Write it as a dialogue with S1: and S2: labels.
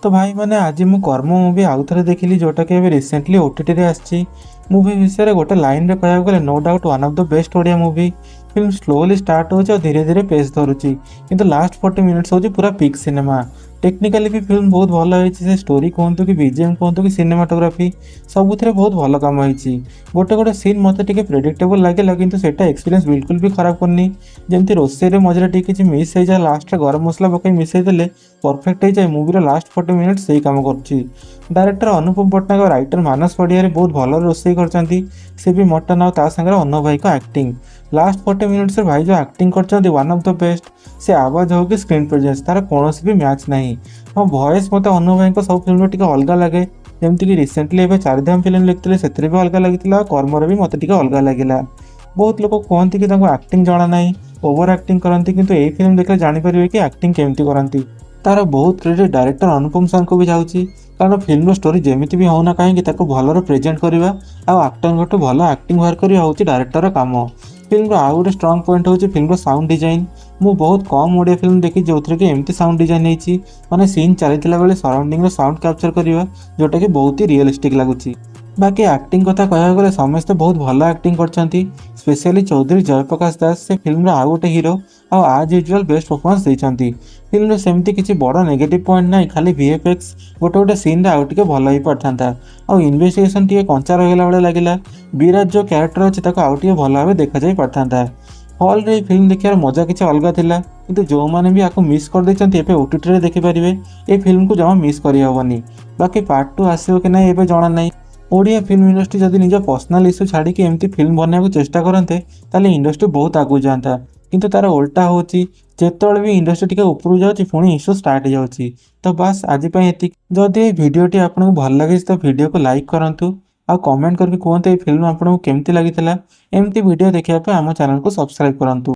S1: ତ ଭାଇମାନେ, ଆଜି ମୁଁ କର୍ମ ମୁଭି ଆଉ ଥରେ ଦେଖିଲି, ଯେଉଁଟାକି ଏବେ ରିସେଣ୍ଟଲି ଓଟିଟିରେ ଆସିଛି। ମୁଭି ବିଷୟରେ ଗୋଟେ ଲାଇନ୍ରେ କହିବାକୁ ଗଲେ, no doubt one of the best Odia movie। Film slowly start ହେଉଛି ଆଉ ଧୀରେ ଧୀରେ ପେସ୍ ଧରୁଛି, କିନ୍ତୁ ଲାଷ୍ଟ 40 ମିନିଟ୍ସ ହେଉଛି ପୁରା ପିକ୍ ସିନେମା। ଟେକ୍ନିକାଲି ବି ଫିଲ୍ମ ବହୁତ ଭଲ ହେଇଛି। ସେ ଷ୍ଟୋରି କୁହନ୍ତୁ କି ବିଜିଏମ୍ କୁହନ୍ତୁ କି ସିନେମାଟୋଗ୍ରାଫି, ସବୁଥିରେ ବହୁତ ଭଲ କାମ ହେଇଛି। ଗୋଟେ ଗୋଟେ ସିନ୍ ମୋତେ ଟିକେ ପ୍ରେଡିକ୍ଟେବଲ୍ ଲାଗିଲା, କିନ୍ତୁ ସେଇଟା ଏକ୍ସପିରିଏନ୍ସ ବିଲକୁଲ ବି ଖରାପ କରିନି। ଯେମିତି ରୋଷେଇରେ ମଝିରେ ଟିକେ କିଛି ମିସ୍ ହେଇଯାଏ, ଲାଷ୍ଟରେ ଗରମ ମସଲା ପକାଇ ମିଶାଇ ଦେଲେ ପରଫେକ୍ଟ ହେଇଯାଏ। ମୁଭିର ଲାଷ୍ଟ 40 ମିନିଟ୍ସ ସେଇ କାମ କରୁଛି। ଡାଇରେକ୍ଟର ଅନୁପମ ପଟ୍ଟନାୟକ ଆଉ ରାଇଟର ମାନସ ପଡ଼ିଆରେ ବହୁତ ଭଲ ରୋଷେଇ କରିଛନ୍ତି। ସେ ବି ମଟନ୍ ଆଉ ତା ସାଙ୍ଗରେ ଅନୁଭବ ଭାଇଙ୍କ ଆକ୍ଟିଂ। ଲାଷ୍ଟ 40 ମିନିଟ୍ସରେ ଭାଇ ଯେଉଁ ଆକ୍ଟିଂ କରିଛନ୍ତି, ୱାନ୍ ଅଫ୍ the best. ସେ ଆୱାଜ ହଉ କି ସ୍କ୍ରିନ୍ ପ୍ରେଜେନ୍ସ, ତାର କୌଣସି ବି ମ୍ୟାଚ୍ ନାହିଁ। ହଁ, ଭଏସ୍ ମୋତେ ଅନୁଭବ ଭାଇଙ୍କ ସବୁ ଫିଲ୍ମରେ ଟିକେ ଅଲଗା ଲାଗେ। ଯେମିତିକି ରିସେଣ୍ଟଲି ଏବେ ଚାରିଧାମ ଫିଲ୍ମ ଲେଖିଥିଲେ, ସେଥିରେ ବି ଅଲଗା ଲାଗିଥିଲା ଆଉ କର୍ମରେ ବି ମୋତେ ଟିକେ ଅଲଗା ଲାଗିଲା। ବହୁତ ଲୋକ କୁହନ୍ତି କି ତାଙ୍କୁ ଆକ୍ଟିଂ ଜଣା ନାହିଁ, ଓଭର ଆକ୍ଟିଂ କରନ୍ତି, କିନ୍ତୁ ଏଇ ଫିଲ୍ମ ଦେଖିଲେ ଜାଣିପାରିବେ କି ଆକ୍ଟିଂ କେମିତି କରନ୍ତି। ତାର ବହୁତ କ୍ରେଡ଼ିଟ୍ ଡାଇରେକ୍ଟର ଅନୁପମ ସାର୍ଙ୍କୁ ବି ଯାଉଛି, କାରଣ ଫିଲ୍ମର ଷ୍ଟୋରି ଯେମିତି ବି ହେଉନା କାହିଁକି, ତାକୁ ଭଲରେ ପ୍ରେଜେଣ୍ଟ କରିବା ଆଉ ଆକ୍ଟରଙ୍କଠୁ ଭଲ ଆକ୍ଟିଂ ବାହାର କରିବା ହେଉଛି ଡାଇରେକ୍ଟରର କାମ। ଫିଲ୍ମର ଆଉ ଗୋଟେ ଷ୍ଟ୍ରଙ୍ଗ ପଏଣ୍ଟ ହେଉଛି ଫିଲ୍ମର ସାଉଣ୍ଡ ଡିଜାଇନ୍। ମୁଁ ବହୁତ କମ୍ ଓଡ଼ିଆ ଫିଲ୍ମ ଦେଖିଛି ଯେଉଁଥିରେ କି ଏମିତି ସାଉଣ୍ଡ ଡିଜାଇନ୍ ହେଇଛି, ମାନେ ସିନ୍ ଚାଲିଥିଲା ବେଳେ ସରାଉଣ୍ଡିଂର ସାଉଣ୍ଡ କ୍ୟାପଚର କରିବା, ଯେଉଁଟାକି ବହୁତ ହି ରିଅଲିଷ୍ଟିକ୍ ଲାଗୁଛି। ବାକି ଆକ୍ଟିଂ କଥା କହିବାକୁ ଗଲେ ସମସ୍ତେ ବହୁତ ଭଲ ଆକ୍ଟିଂ କରିଛନ୍ତି। ସ୍ପେଶିଆଲି ଚୌଧୁରୀ ଜୟପ୍ରକାଶ ଦାସ, ସେ ଫିଲ୍ମର ଆଉ ଗୋଟେ ହିରୋ ଆଉ ଆଜ୍ ୟୁଜୁଆଲ୍ ବେଷ୍ଟ ପରଫର୍ମାନ୍ସ ଦେଇଛନ୍ତି। ଫିଲ୍ମରେ ସେମିତି କିଛି ବଡ଼ ନେଗେଟିଭ୍ ପଏଣ୍ଟ ନାହିଁ। ଖାଲି ଭିଏଫଏକ୍ସ ଗୋଟେ ଗୋଟେ ସିନ୍ରେ ଆଉ ଟିକେ ଭଲ ହେଇପାରିଥାନ୍ତା ଆଉ ଇନଭେଷ୍ଟିଗେସନ୍ ଟିକେ କଞ୍ଚା ରହିଗଲା ଭଳିଆ ଲାଗିଲା। ବିରାଜ ଯେଉଁ କ୍ୟାରେକ୍ଟର ଅଛି, ତାକୁ ଆଉ ଟିକେ ଭଲ ଭାବେ ଦେଖାଯାଇ ପାରିଥାନ୍ତା। ହଲ୍ରେ ଏଇ ଫିଲ୍ମ ଦେଖିବାର ମଜା କିଛି ଅଲଗା ଥିଲା, କିନ୍ତୁ ଯେଉଁମାନେ ବି ୟାକୁ ମିସ୍ କରିଦେଇଛନ୍ତି, ଏବେ ଓଟିଟିରେ ଦେଖିପାରିବେ। ଏ ଫିଲ୍ମକୁ ଜମା ମିସ୍ କରିହେବନି। ବାକି ପାର୍ଟ 2 ଆସିବ କି ନାହିଁ ଏବେ ଜଣା ନାହିଁ। ଓଡ଼ିଆ ଫିଲ୍ମ ଇଣ୍ଡଷ୍ଟ୍ରି ଯଦି ନିଜ ପର୍ସନାଲ ଇସ୍ୟୁ ଛାଡ଼ିକି ଏମିତି ଫିଲ୍ମ ବନେଇବାକୁ ଚେଷ୍ଟା କରନ୍ତେ, ତାହେଲେ ଇଣ୍ଡଷ୍ଟ୍ରି ବହୁତ ଆଗକୁ ଯାଆନ୍ତା। କିନ୍ତୁ ତାର ଓଲଟା ହେଉଛି। ଯେତେବେଳେ ବି ଇଣ୍ଡଷ୍ଟ୍ରି ଟିକେ ଉପରକୁ ଯାଉଛି, ପୁଣି ଇସ୍ୟୁ ଷ୍ଟାର୍ଟ ହେଇଯାଉଛି। ତ ବାସ୍, ଆଜି ପାଇଁ ଏତିକି। ଯଦି ଏଇ ଭିଡ଼ିଓଟି ଆପଣଙ୍କୁ ଭଲ ଲାଗିଛି, ତ ଭିଡ଼ିଓକୁ ଲାଇକ୍ କରନ୍ତୁ ଆଉ କମେଣ୍ଟ କରିକି କୁହନ୍ତୁ ଏଇ ଫିଲ୍ମ ଆପଣଙ୍କୁ କେମିତି ଲାଗିଥିଲା। ଏମିତି ଭିଡ଼ିଓ ଦେଖିବା ପାଇଁ ଆମ ଚ୍ୟାନେଲକୁ ସବସ୍କ୍ରାଇବ୍ କରନ୍ତୁ।